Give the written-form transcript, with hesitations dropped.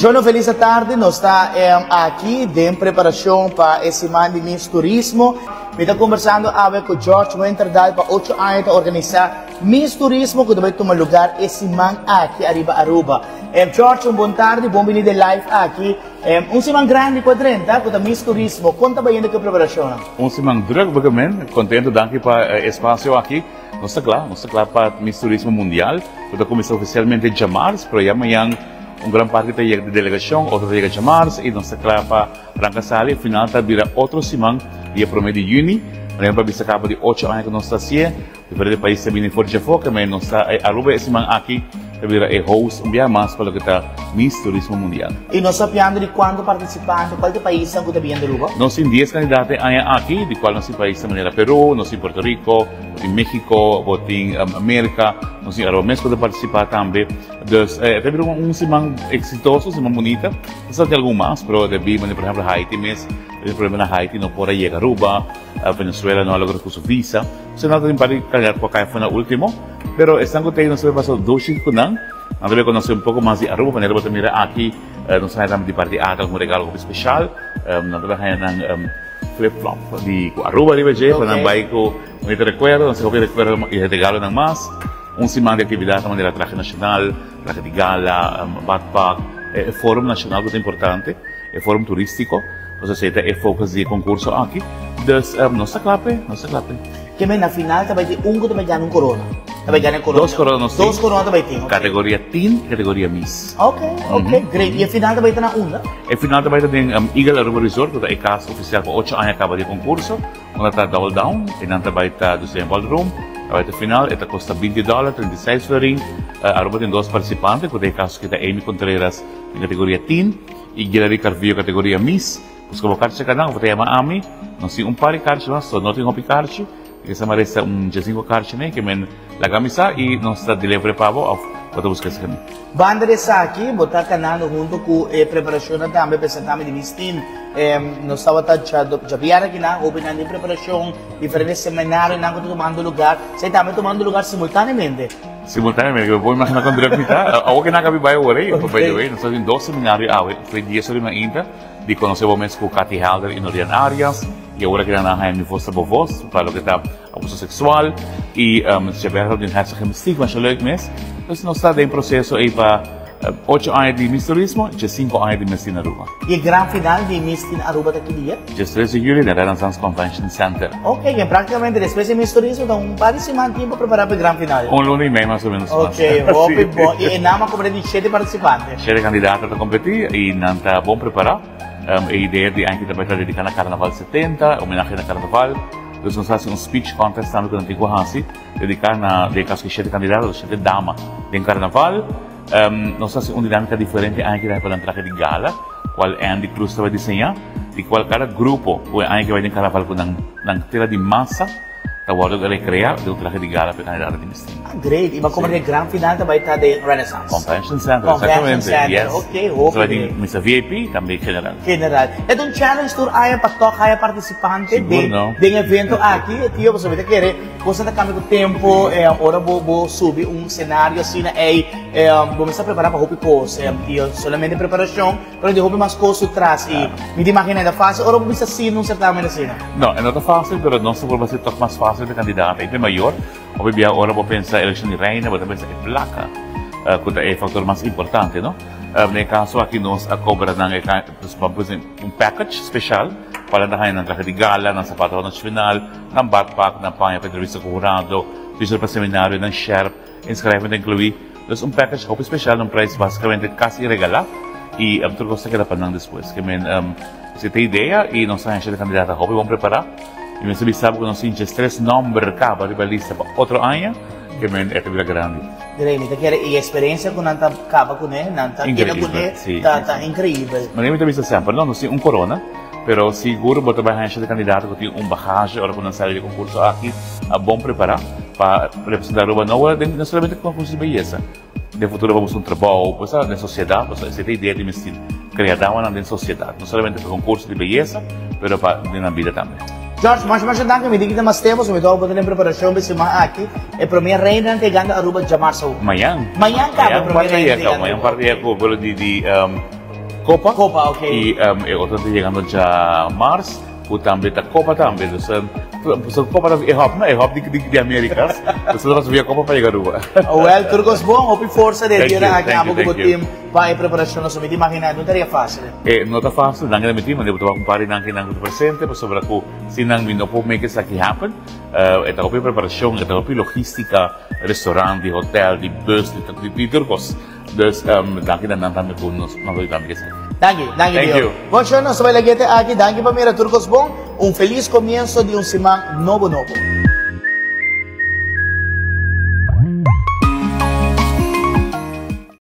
Jono felis atardi, nos ta aki den preparacion pa e siman di Miss Turismo. Mi ta conversando awe cu George Winterdal pa ocho aña ta organisa Miss Turismo cu ta bay tuma lugar e siman aki ariba Aruba. George, un bon tardi, bon bini den live aki. Un siman grandi cu a drenta cu ta Miss Turismo. Con ta bayendo cu e preparacionnan? Un siman druk, Begemen. Contento, danki pa e espacio aki. Nos ta kla, nos ta kla pa Miss Turismo Mundial ku ta kuminsá ofisialmente djamars, pero ya mañan un gran parti ta yega di delegashon, otro ta yega djamars i nos ta kla pa ranka sali. Final ta bira otro siman, dia promé di yüni. Manera pa bisa kaba di ocho aña ku nos ta hasié, diferente pais ta bini for djafó, kemey nos ta Aruba e siman aki ta bira e host un biaha mas pa loke ta Miss Turismo Mundial. I nos ta piando di kuantu partisipante, kual ta e paisnan ku ta bini Aruba? Nos tin dies kandidato e aña aki, di kual nos tin paisnan manera Peru, nos tin Puerto Rico, Bo tin Mexico, bo tin America, nos tin Aruba mes ku ta partisipá tambe. Dus e ta bira un siman eksitoso, un siman bunita. Nos ta tin algun mas, pero debí manera por ehèmpel Haiti mes, tin problema na Haiti no por a yega Aruba, Venezuela no a logra ku su visa. So nan ta tin un par di kandidato ku a kai afó na último, pero esnan ku ta ei nos ta bai pasa dushi ku nan. Nan ta bai konosé un poko mas di Aruba, manera bo ta mira aki nos ta haña tambe di parti di Ata algun regalo hopi speshal. Nan ta bai haña nan. Flip flop di cu Aruba riba dje pa nan bay cu bonito recuerdo, nan hopi recuerdo y regalonan mas. Un siman di actividad ta manera trahe nacional, trahe di gala, badpak, e forum nacional cu ta importante, e forum turistico, nos esey ta e focus di e concurso aki. Dus nos ta cla p'e, nos ta cla p'e. Ke men na final ta bay tin un cu ta bay gana un corona. Ta bay gana e corona. Dos corona nos tin. Dos corona ta bay tin, ok. Categoria teen y categoria miss. Ok, ok, great. Y e final ta bay ta na unda? E final ta bay ta den Eagle Aruba Resort cu ta e cas oficial pa ocho aña caba di e concurso. Unda ta Double Down. E nan ta bay ta dus den ballroom. Ta bay ta final. E ta costa binti dollar, 36 florin. Aruba tin dos participante cu ta e caso ki ta Amy Contreras den categoria teen y Gilary Carvillo categoria miss. Busca bo karchi kanan of bo ta yama ami. Nos tin un par di karchi mas, so no tin hopi karchi. E sa maresa un diesinco karchi ne, ke men laga mi sa i nos ta deliver pa bo of bo ta busca esaki mi. Banda di esaki, bo ta kanando hunto ku e preparashonnan tambe pa e sentame di Miss Teen. Nos tabata djabièrnè akinan, hopinan den preparashon, diferente seminarionan ku ta tumando lugar. Esei tambe tumando lugar simultaneamente. Simultaneamente, bo por imagina kon druk mi ta. Awor ke nan a kabi bai awor ei, by the way, nos ta tin dos seminario awe, for dies ora di mainta. Di conoce bo mes cu Cathy Helder y Norian Arias y awor aki nan a haña Mi Voz Ta Bo Voz pa loke ta abuso sexual y Djaberto den Hertz Gymnastiek masha leuk mes. Dus nos ta den proceso ey pa ocho aña di Miss Turismo y djescinco aña di Miss Teen Aruba. Y e gran final di Miss Teen Aruba ta ki dia? Djestres di juli den Renaissance Convention Center. Ok, en practicamente despues di Miss Turismo ta un par di siman tin pa prepara pa e gran final. Un luna y mei mas o menos mas. Ok, hopi bon. Y e nama como di shete participante? Shete kandidato ta kompetí i nan ta bon prepará. E idea di aña aki ta bai ta dediká na Karnaval 70, homenahe na Karnaval. Dus nos hasi un speech contest tambe ku nan tin ku hasi, dediká na, den e kaso aki shete kandidato, shete dama den Karnaval. Nos hasi un dinámika diferente aña aki ta pa nan trahe di gala, kual Andy Cruz ta bai diseñá, di kual kada grupo ku e aña aki bai den Karnaval ku nan nan tela di masa, Ta wordo recrea den un trahe di gala pa e kandidato di Miss Teen. Ah, great. I bo como e gran final ta bai ta den Renaissance. Convention Center, Convention exactamente. Center, Yes. ok, hopi Ta bai great. tin misa VIP, tambe general. General. E ta un challenge tur aña pa tok haya participante Sigur den no. den evento aki. Tio, pasobra mi ta kere cosa ta cambia cu tempo. Eh, ora bo bo subi un scenario asina ey, eh, bo mester prepara pa hopi cos. Eh, tio, solamente preparacion. Pero di hopi mas cos su tras y mi ta imagina e ta facil ora bo bisa si nun certamen asina. No, e no ta facil, pero nos ta por haci toch mas facil pa e candidato. Y p'e mayor, hopi bia ora bo pensa eleccion di reina, bo ta pensa e placa cu ta e factor mas importante, no? Den e caso aki nos a cobra nan e un package special pa nan ta haya nan trahe di gala, nan zapato pa nochi final, nan badpak, nan paña pa entrevista cu hurado, t-shirt pa seminario, nan sjerp. Inscribing ta inclui dus un package hopi special na un prijs basicamente casi regala y tur cos ta keda pa nan despues. Ke men esei ta e idea y nos ta haña e candidata hopi bon prepara y mester bisa bo cu nos tin djestres nomber caba riba lista pa otro aña ke men e ta bira grandi. Grey, mi ta kere e experiencia cu nan ta caba cune, nan ta keda cune ta ta increibel. Manera mi ta bisa semper, no, nos tin un corona, pero sigur bo ta bay haña e candidato cu tin un bagage ora cu nan sali di e concurso aki bon prepara. Pa representa Aruba no den no solamente concurso di beyesa, den futuro pa busca un trabou, pues den sociedad, pasobra esey ta idea di mester crea damanan den sociedad, no solamente pa concurso di beyesa, pero pa den nan bida tambe. George, masha masha danki, mi tin kita mas tempo, sobre todo bo ta den preparacion pa e siman aki, e prome reina ta yegando Aruba djamars awo. Mañan. Mañan caba e prome reina ta yegando Mañan parti ya cu vuelo di di. Copa. Copa, ok. Y e otro ta yegando djamars, cu tambe ta Copa tambe. Dus, so Copa ta e hub, no? E hub di Americas. Dus ta pasa via Copa pa yega Aruba. Well, tur cos bon, hopi forsa den dia aki abo cu bo team pa e preparacion. Nos mi ta imagina no taria facil. E no ta facil, nan keda mi team, bo ta wak un par di nan cu ta presente, pasobra cu sin nan mi no por make esaki happen. E ta hopi preparacion, e ta hopi logistica, restaurant, di hotel, di bus, di tur cos. Dus danki na nan tambe cu nos nos a yuda mi esaki. Danki, danki Thank Leo. you. Bon shor, nos ta bai lagete aki. Danki pa mira tur cos bon. Un feliz comienzo di un siman nobo nobo.